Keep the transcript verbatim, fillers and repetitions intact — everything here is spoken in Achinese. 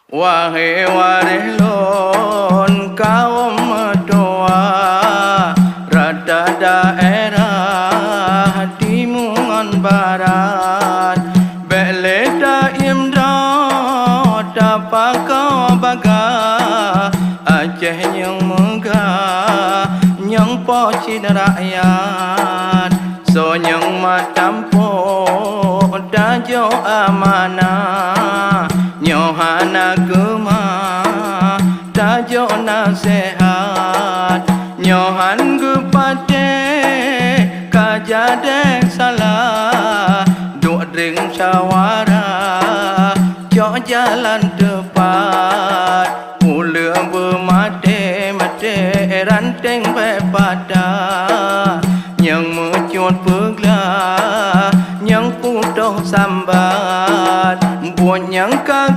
Wahé waréh lôn kawöm meutuwah, rata daerah timu ngon barat, bék lé taiem droe tapakoe bagah, Aceh nyang meugah, nyang po cit rakyat. Soe nyang mat tampok tajok amanah, nyoe hana keumah tajok naseuhat. Nyoe han geupatéh ka jadéh salah, duek dréng syawara cok jalan teupat. Uleueng beumaté-maté ranténg bék patah, nyang meucut peuglah nyang putôh sambat. Buet nyang ka